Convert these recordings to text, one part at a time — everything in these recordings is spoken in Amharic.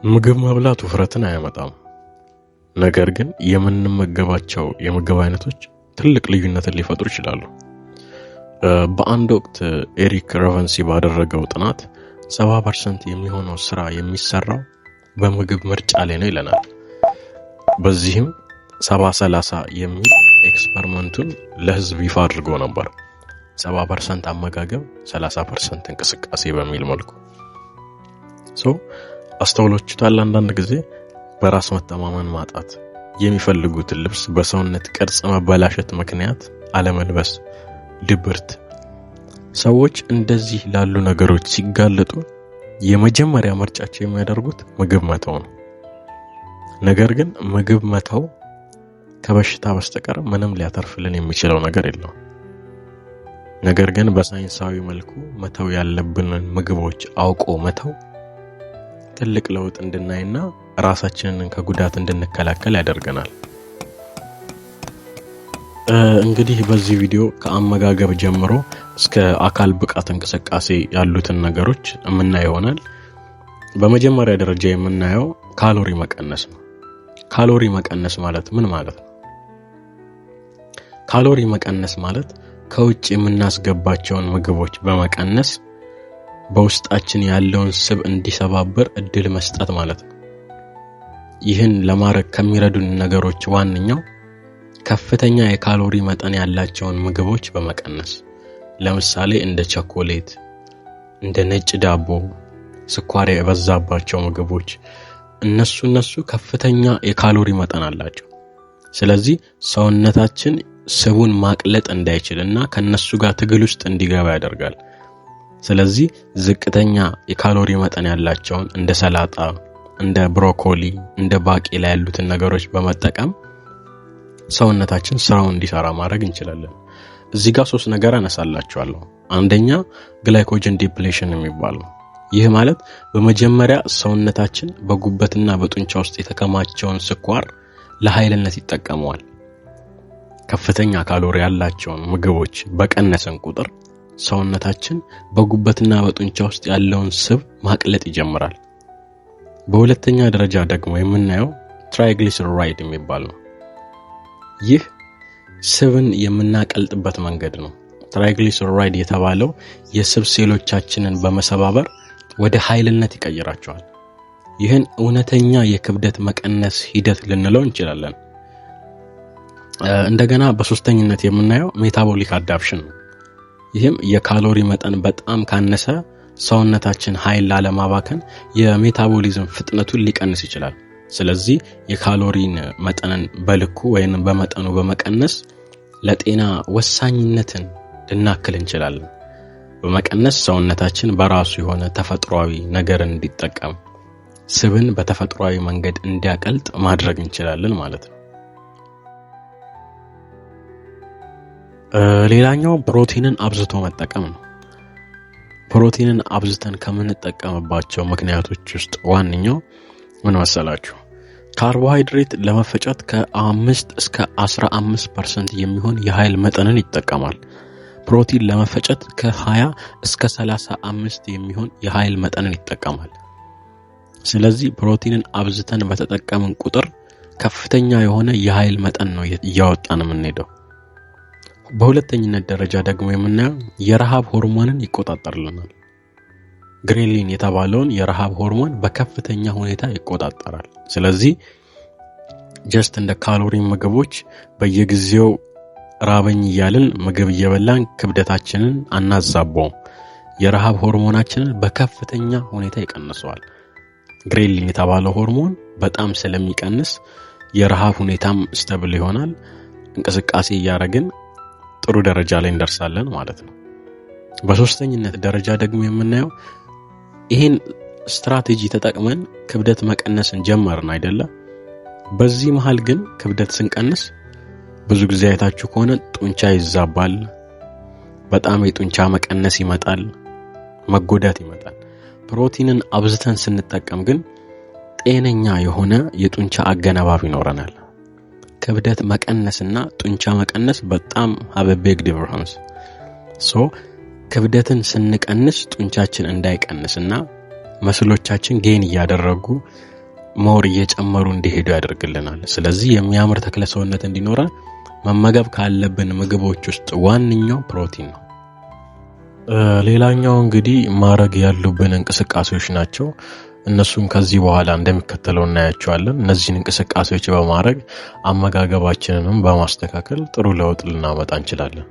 ምግብ መብላት ውፍረትን አያመጣም። ነገር ግን የምንመገባቸው የምግብ አይነቶች ትልቅ ልዩነትን ሊፈጥሩ ይችላሉ። በአንድ ወቅት ኤሪክ ረቨንሲ ባደረገው ጥናት 70% የሚሆነው ስራ የሚሰራው በምግብ ምርጫ ላይ ነው ይለናል። በዚህም 70/30 የሚል experiment ኡን ለህዝብ ይፋ አድርጎ ነበር። 70% አመጋገብ፣ 30% እንቅስቃሴ በሚል መልኩ። So አስተውላችሁታል? አንዳንድ ጊዜ በራስ መተማመን ማጣት፣ የሚፈልጉትን ልብስ በሰውነት ቅርጽ መበላሸት ምክንያት አለመልበስ፣ ድብርት። ሰዎች እንደዚህ ላሉ ነገሮች ሲጋለጡ የመጀመሪያ ምርጫቸው የሚያደርጉት ምግብ መተው ነው። ነገር ግን ምግብ መተው ከበሽታ በስተቀር ምንም ሊያተርፍልን የሚችለው ነገር የለውም። ነገር ግን በሳይንሳዊ መልኩ መተው ያለብንን ምግቦች አውቆ መተው ትልቅ ለውጥ እንድናይና ራሳችንን ከጉዳት እንድንከላከል ያደርገናል። እንግዲህ በዚህ ቪዲዮ ከአመጋገብ ጀምሮ እስከ አካል ብቃት እንቅስቃሴ ያሉትን ነገሮች የምናየው ይሆናል። በመጀመሪያ ደረጃ የምናየው ካሎሪ መቀነስ ነው። ካሎሪ መቀነስ ማለት ምን ማለት ነው? ካሎሪ መቀነስ ማለት ከውጭ የምናስገባቸውን ምግቦች በመቀነስ በውስጣችን ያለውን ስብ እንዲሰባበር እድል መስጠት ማለት ነው። ይህን ለማድረግ ከሚረዱን ነገሮች ዋነኛው ከፍተኛ የካሎሪ መጠን ያላቸውን ምግቦች በመቀነስ፣ ለምሳሌ እንደ ቸኮሌት፣ እንደ ነጭ ዳቦ፣ ስኳር የበዛባቸው ምግቦች፣ እነሱ ከፍተኛ የካሎሪ መጠን አላቸው። ስለዚህ ሰውነታችን ስቡን ማቅለጥ እንዳይችል እና ከነሱ ጋር ትግል ውስጥ እንዲገባ ያደርጋል። ስለዚህ ዝቅተኛ የካሎሪ መጠን ያላቸውን እንደ ሰላጣ፣ እንደ ብሮኮሊ፣ እንደ ባቄላ ያሉትን ነገሮች በመጠቀም ሰውነታችን ስራውን እንዲሰራ ማድረግ እንችላለን። እዚህ ጋር ሶስት ነገር አነሳላችኋለሁ። አንደኛ glycogen depletion የሚባል ነው። ይህ ማለት በመጀመሪያ ሰውነታችን በጉበትና በጡንቻ ውስጥ የተከማቸውን ስኳር ለኃይልነት ይጠቀመዋል። ከፍተኛ ካሎሪ ያላቸውን ምግቦች በቀነሰን ቁጥር ሰውነታችን በጉበትና በጡንቻ ውስጥ ያለውን ስብ ማቅለጥ ይጀምራል። በሁለተኛ ደረጃ ደግሞ የምናየው triglyceride የሚባል ነው። ይህ ስብን የምናቀልጥበት መንገድ ነው። Triglyceride የተባለው የስብ ሴሎቻችንን በመሰባበር ወደ ኃይልነት ይቀይራቸዋል። ይህን እውነተኛ የክብደት መቀነስ ሂደት ልንለው እንችላለን። እንደገና በሶስተኝነት የምናየው metabolic adaption ነው። ይህም የካሎሪ መጠን በጣም ካነሰ ሰውነታችን ኃይል ላለማባከን የ metabolism ፍጥነቱን ሊቀንስ ይችላል። ስለዚህ የካሎሪን መጠንን በልኩ ወይም በመጠኑ በመቀነስ ለጤና ወሳኝነትን ልናክል እንችላለን። በመቀነስ ሰውነታችን በራሱ የሆነ ተፈጥሯዊ ነገርን እንዲጠቀም፣ ስብን በተፈጥሯዊ መንገድ እንዲያቀልጥ ማድረግ እንችላለን ማለት ነው። ሌላኛው ፕሮቲንን አብዝቶ መጠቀም ነው። ፕሮቲንን አብዝተን ከምንጠቀምባቸው ምክንያቶች ውስጥ ዋነኛው ምን መሰላችሁ? ካርቦሃይድሬት ለመፈጨት ከ5 እስከ 15% የሚሆን የኃይል መጠንን ይጠቀማል። ፕሮቲን ለመፈጨት ከ20 እስከ 35 የሚሆን የኃይል መጠንን ይጠቀማል። ስለዚህ ፕሮቲንን አብዝተን በተጠቀምን ቁጥር ከፍተኛ የሆነ የኃይል መጠን ነው እያወጣን የምንሄደው። በሁለተኝነት ደረጃ ደግሞ የምናየው የረሃብ ሆርሞንን ይቆጣጠርልናል። Ghrelin የተባለውን የረሃብ ሆርሞን በከፍተኛ ሁኔታ ይቆጣጠራል። ስለዚህ just እንደ ካሎሪ ምግቦች በየጊዜው ራበኝ እያልን ምግብ እየበላን ክብደታችንን አናዛባውም። የረሃብ ሆርሞናችንን በከፍተኛ ሁኔታ ይቀንሰዋል። Ghrelin የተባለው ሆርሞን በጣም ስለሚቀንስ የረሃብ ሁኔታም stable ይሆናል። እንቅስቃሴ እያደረግን ጥሩ ደረጃ ላይ እንደርሳለን ማለት ነው። በሶስተኝነት ደረጃ ደግሞ የምናየው ይሄን ስትራቴጂ ተጠቅመን ክብደት መቀነስን ጀመርን አይደለ? በዚህ መሃል ግን ክብደት ስንቀንስ ብዙ ጊዜ አይታችሁ ከሆነ ጡንቻ ይዛባል፣ በጣም የጡንቻ መቀነስ ይመጣል፣ መጎዳት ይመጣል። ፕሮቲንን አብዝተን ስንጠቀም ግን ጤነኛ የሆነ የጡንቻ አገነባብ ይኖረናል። ክብደት መቀነስና ጡንቻ መቀነስ በጣም have a big difference። So ክብደትን ስንቀንስ ጡንቻችን እንዳይቀንስና muscle ኦቻችን gain እያደረጉ more እየጨመሩ እንዲሄዱ ያደርግልናል። ስለዚህ የሚያምር ተክለ ሰውነት እንዲኖረን መመገብ ካለብን ምግቦች ውስጥ ዋነኛው ፕሮቲን ነው። ሌላኛው እንግዲህ ማድረግ ያሉብን እንቅስቃሴዎች ናቸው። እነሱን ከዚህ በኋላ እንደሚከተለው እናያቸዋለን። እነዚህን እንቅስቃሴዎች በማድረግ አመጋገባችንንም በማስተካከል ጥሩ ለውጥ ልናመጣ እንችላለን።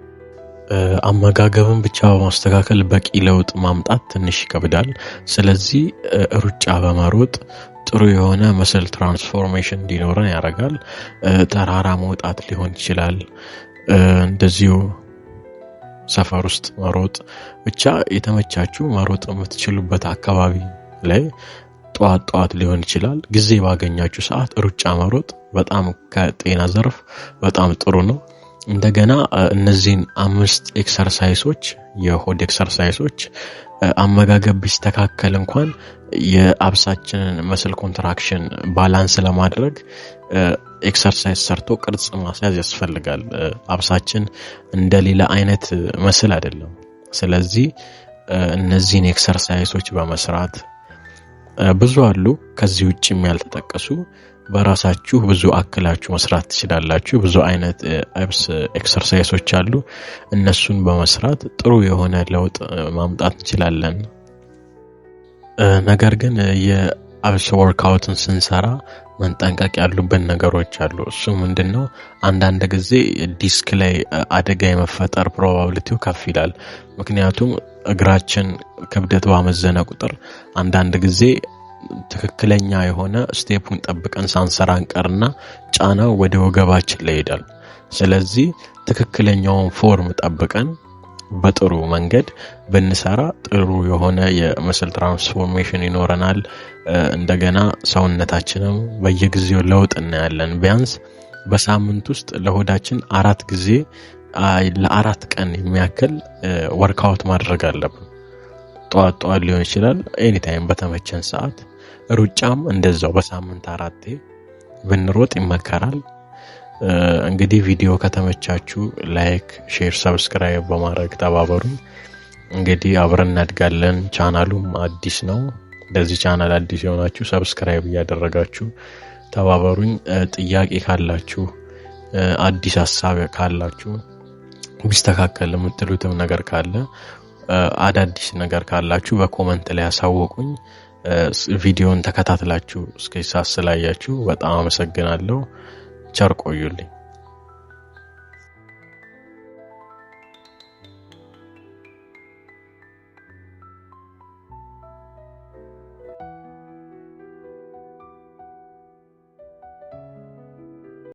አመጋገብን ብቻ በማስተካከል በቂ ለውጥ ማምጣት ትንሽ ይከብዳል። ስለዚህ ሩጫ በመሮጥ ጥሩ የሆነ muscle transformation እንዲኖረን ያደርጋል። ተራራ መውጣት ሊሆን ይችላል። እንደዚሁ ሰፈር ውስጥ መሮጥ፣ ብቻ የተመቻችሁ መሮጥ የምትችሉበት አካባቢ ላይ ጠዋት ጠዋት ሊሆን ይችላል። ጊዜ ባገኛችሁ ሰዓት ሩጫ መሮጥ በጣም ከጤና ዘርፍ በጣም ጥሩ ነው። እንደገና እነዚህን 5 exercise ኦች፣ የሆድ exercise ኦች፣ አመጋገብ ቢስተካከል እንኳን የ abs ኣችንን muscle contraction balance ለማድረግ exercise ሰርቶ ቅርጽ ማስያዝ ያስፈልጋል። Abs ኣችን እንደ ሌላ አይነት muscle አይደለም። ስለዚህ እነዚህን exercise ኦች በመስራት፣ ብዙ አሉ ከዚህ ውጭም ያልተጠቀሱ፣ በራሳችሁ ብዙ አክላችሁ መስራት ትችላላችሁ። ብዙ አይነት abs exercise ኦች አሉ። እነሱን በመስራት ጥሩ የሆነ ለውጥ ማምጣት እንችላለን። ነገር ግን የ abs workout ን ስንሰራ መጠንቀቅ ያሉብን ነገሮች አሉ። እሱ ምንድነው? አንዳንድ ጊዜ ዲስክ ላይ አደጋ የመፈጠር probability ው ከፍ ይላል። ምክንያቱም እግራችን ክብደት ባመዘነ ቁጥር አንዳንድ ጊዜ ትክክለኛ የሆነ step ኡን ጠብቀን ሳንሰራ እንቀርና ጫናው ወደ ወገባችን ላይ ይሄዳል። ስለዚህ ትክክለኛውን form ጠብቀን በጥሩ መንገድ ብንሰራ ጥሩ የሆነ የ muscle transformation ይኖረናል። እንደገና ሰውነታችንም በየጊዜው ለውጥ እናያለን። ቢያንስ በሳምንት ውስጥ ለሆዳችን 4 ጊዜ ለ4 ቀን የሚያክል workout ማድረግ አለብን። ጠዋት ጠዋት ሊሆን ይችላል፣ anytime በተመቸን ሰዓት። ሩጫም እንደዛው በሳምንት አራቴ ብንሮጥ ይመከራል። እንግዲህ ቪዲዮ ከተመቻችሁ like፣ share፣ subscribe በማድረግ ተባበሩኝ። እንግዲህ አብረን እናድጋለን። ቻናሉም አዲስ ነው። ለዚህ ቻናል አዲስ የሆናችሁ subscribe እያደረጋችሁ ተባበሩኝ። ጥያቄ ካላችሁ፣ አዲስ ሀሳብ ካላችሁ፣ ቢስተካከል የምትሉትም ነገር ካለ፣ አዳዲስ ነገር ካላችሁ በ comment ላይ አሳውቁኝ። ቪዲዮን ተከታትላችሁ እስከ ሰዓት ስላያችሁ በጣም አመሰግናለሁ። ቸር ቆዩልኝ።